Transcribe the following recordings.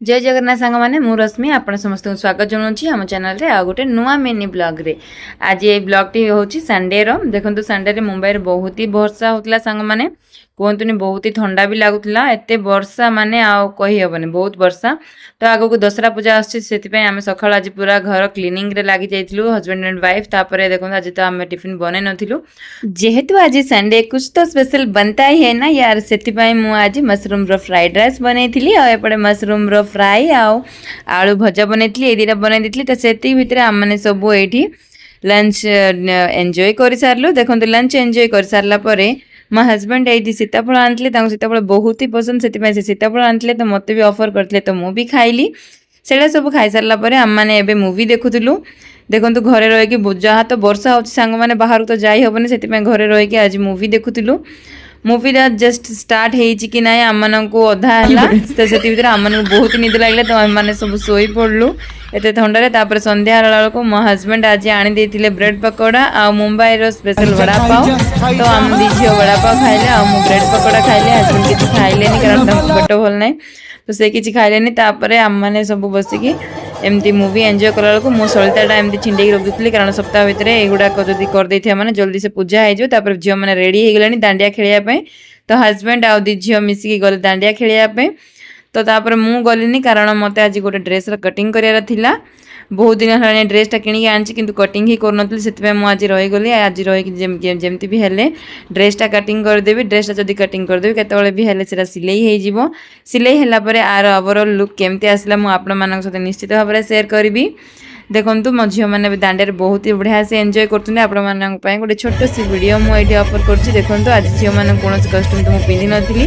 ଜୟ ଜଗନ୍ନାଥ ସାଙ୍ଗମାନେ, ମୁଁ ରଶ୍ମି, ଆପଣ ସମସ୍ତଙ୍କୁ ସ୍ୱାଗତ ଜଣାଉଛି ଆମ ଚ୍ୟାନେଲରେ ଆଉ ଗୋଟେ ନୂଆ ମିନି ବ୍ଲଗ୍ରେ। ଆଜି ଏଇ ବ୍ଲଗ୍ଟି ହେଉଛି ସଣ୍ଡେର। ଦେଖନ୍ତୁ, ସଣ୍ଡେରେ ମୁମ୍ବାଇରେ ବହୁତ ହି ବର୍ଷା ହେଉଥିଲା ସାଙ୍ଗମାନେ, କୁହନ୍ତୁନି। ବହୁତ ହି ଥଣ୍ଡା ବି ଲାଗୁଥିଲା। ଏତେ ବର୍ଷା ମାନେ ଆଉ କହିହେବନି, ବହୁତ ବର୍ଷା। ତ ଆଗକୁ ଦଶହରା ପୂଜା ଆସୁଛି, ସେଥିପାଇଁ ଆମେ ସକାଳୁ ଆଜି ପୁରା ଘର କ୍ଲିନିଂରେ ଲାଗି ଯାଇଥିଲୁ, ହଜବେଣ୍ଡ ଆଣ୍ଡ ୱାଇଫ୍। ତାପରେ ଦେଖନ୍ତୁ, ଆଜି ତ ଆମେ ଟିଫିନ୍ ବନେଇ ନଥିଲୁ। ଯେହେତୁ ଆଜି ସଣ୍ଡେ, कुछ तो ସ୍ପେଶାଲ बनता ही है ना यार। ସେଥିପାଇଁ ମୁଁ ଆଜି ମସରୁମ୍ର ଫ୍ରାଇଡ୍ ରାଇସ୍ ବନେଇଥିଲି ଆଉ ଏପଟେ ମସରୁମ୍ର ଫ୍ରାଇ ଆଉ ଆଳୁ ଭଜା ବନେଇଥିଲି। ଏଇ ଦୁଇଟା ବନେଇ ଦେଇଥିଲି। ତ ସେତିକି ଭିତରେ ଆମମାନେ ସବୁ ଏଇଠି ଲଞ୍ଚ ଏନ୍ଜୟ କରିସାରିଲୁ। ଦେଖନ୍ତୁ, ଲଞ୍ଚ ଏନ୍ଜୟ କରିସାରିଲା ପରେ ମୋ ହଜବେଣ୍ଡ ଏଇଠି ସୀତାଫଳ ଆଣିଥିଲେ। ତାଙ୍କୁ ସୀତାଫଳ ବହୁତ ହି ପସନ୍ଦ, ସେଥିପାଇଁ ସେ ସୀତାଫଳ ଆଣିଥିଲେ। ତ ମୋତେ ବି ଅଫର୍ କରିଥିଲେ, ତ ମୁଁ ବି ଖାଇଲି। ସେଇଟା ସବୁ ଖାଇସାରିଲା ପରେ ଆମମାନେ ଏବେ ମୁଭି ଦେଖୁଥିଲୁ। ଦେଖନ୍ତୁ, ଘରେ ରହିକି, ଯାହା ତ ବର୍ଷା ହେଉଛି ସାଙ୍ଗମାନେ, ବାହାରକୁ ତ ଯାଇ ହେବନି, ସେଥିପାଇଁ ଘରେ ରହିକି ଆଜି ମୁଭି ଦେଖୁଥିଲୁ। ମୁଭିଟା ଜଷ୍ଟ ଷ୍ଟାର୍ଟ ହେଇଛି କି ନାହିଁ, ଆମମାନଙ୍କୁ ଅଧା ହେଲା, ତ ସେଥି ଭିତରେ ଆମମାନଙ୍କୁ ବହୁତ ନିଦ ଲାଗିଲା। ତ ଆମମାନେ ସବୁ ଶୋଇ ପଡ଼ିଲୁ ଏତେ ଥଣ୍ଡାରେ। ତାପରେ ସନ୍ଧ୍ୟା ହେଲା ବେଳକୁ ମୋ ହଜବେଣ୍ଡ ଆଜି ଆଣି ଦେଇଥିଲେ ବ୍ରେଡ୍ ପକୋଡ଼ା ଆଉ ମୁମ୍ବାଇର ସ୍ପେଶାଲ ବଡ଼ାପାव। ତ ଆମ ଦି ଝିଅ ବଡ଼ାପାव ଖାଇଲେ ଆଉ ମୁଁ ବ୍ରେଡ୍ ପକୋଡ଼ା ଖାଇଲି। ହଜବେଣ୍ଡ କିଛି ଖାଇଲେନି, କାରଣ ତାଙ୍କ ପେଟ ଭଲ ନାହିଁ, ତ ସେ କିଛି ଖାଇଲେନି। ତାପରେ ଆମମାନେ ସବୁ ବସିକି ଏମିତି ମୁଭି ଏନ୍ଜୟ କଲା ବେଳକୁ ମୁଁ ସଳିତାଟା ଏମିତି ଛିଣ୍ଡେଇକି ରଖିଥିଲି, କାରଣ ସପ୍ତାହ ଭିତରେ ଏଇଗୁଡ଼ାକ ଯଦି କରିଦେଇଥିବା ମାନେ ଜଲ୍ଦି ସେ ପୂଜା ହେଇଯିବ। ତାପରେ ଝିଅମାନେ ରେଡ଼ି ହେଇଗଲେଣି ଦାଣ୍ଡିଆ ଖେଳିବା ପାଇଁ। ତ ହଜବେଣ୍ଡ ଆଉ ଦି ଝିଅ ମିଶିକି ଗଲେ ଦାଣ୍ଡିଆ ଖେଳିବା ପାଇଁ। ତ ତାପରେ ମୁଁ ଗଲିନି, କାରଣ ମୋତେ ଆଜି ଗୋଟେ ଡ୍ରେସ୍ର କଟିଂ କରିବାର ଥିଲା। ବହୁତ ଦିନ ହେଲାଣି ଡ୍ରେସ୍ଟା କିଣିକି ଆଣିଛି, କିନ୍ତୁ କଟିଂ ହିଁ କରୁନଥିଲି। ସେଥିପାଇଁ ମୁଁ ଆଜି ରହିଗଲି। ଆଜି ରହିକି ଯେମିତି ବି ହେଲେ ଡ୍ରେସ୍ଟା କଟିଂ କରିଦେବି। ଡ୍ରେସ୍ଟା ଯଦି କଟିଂ କରିଦେବି, କେତେବେଳେ ବି ହେଲେ ସେଇଟା ସିଲେଇ ହେଇଯିବ। ସିଲେଇ ହେଲା ପରେ ଆର ଓଭରଅଲ୍ ଲୁକ୍ କେମିତି ଆସିଲା, ମୁଁ ଆପଣମାନଙ୍କ ସହିତ ନିଶ୍ଚିତ ଭାବରେ ସେୟାର କରିବି। ଦେଖନ୍ତୁ, ମୋ ଝିଅମାନେ ଏବେ ଦାଣ୍ଡିଆରେ ବହୁତ ହି ବଢ଼ିଆ ସେ ଏନ୍ଜୟ କରୁଛନ୍ତି। ଆପଣମାନଙ୍କ ପାଇଁ ଗୋଟେ ଛୋଟ ସି ଭିଡ଼ିଓ ମୁଁ ଏଇଠି ଅଫର୍ କରୁଛି। ଦେଖନ୍ତୁ, ଆଜି ଝିଅମାନଙ୍କୁ କୌଣସି କଷ୍ଟ୍ୟୁମ୍ ତ ମୁଁ ପିନ୍ଧିନଥିଲି।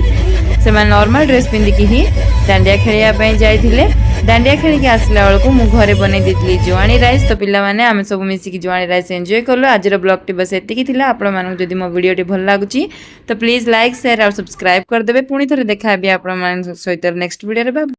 ସେମାନେ ନର୍ମାଲ ଡ୍ରେସ୍ ପିନ୍ଧିକି ହିଁ ଦାଣ୍ଡିଆ ଖେଳିବା ପାଇଁ ଯାଇଥିଲେ। ଦାଣ୍ଡିଆ ଖେଳିକି ଆସିଲା ବେଳକୁ ମୁଁ ଘରେ ବନେଇ ଦେଇଥିଲି ଜୁଆଣି ରାଇସ୍। ତ ପିଲାମାନେ, ଆମେ ସବୁ ମିଶିକି ଜୁଆଣି ରାଇସ୍ ଏନ୍ଜୟ କଲୁ। ଆଜିର ବ୍ଲଗ୍ଟି ବସ୍ ଏତିକି ଥିଲା। ଆପଣମାନଙ୍କୁ ଯଦି ମୋ ଭିଡ଼ିଓଟି ଭଲ ଲାଗୁଛି, ତ ପ୍ଲିଜ୍ ଲାଇକ୍, ସେୟାର ଆଉ ସବସ୍କ୍ରାଇବ୍ କରିଦେବେ। ପୁଣି ଥରେ ଦେଖା ହେବି ଆପଣମାନଙ୍କ ସହିତ ନେକ୍ସଟ ଭିଡ଼ିଓରେ।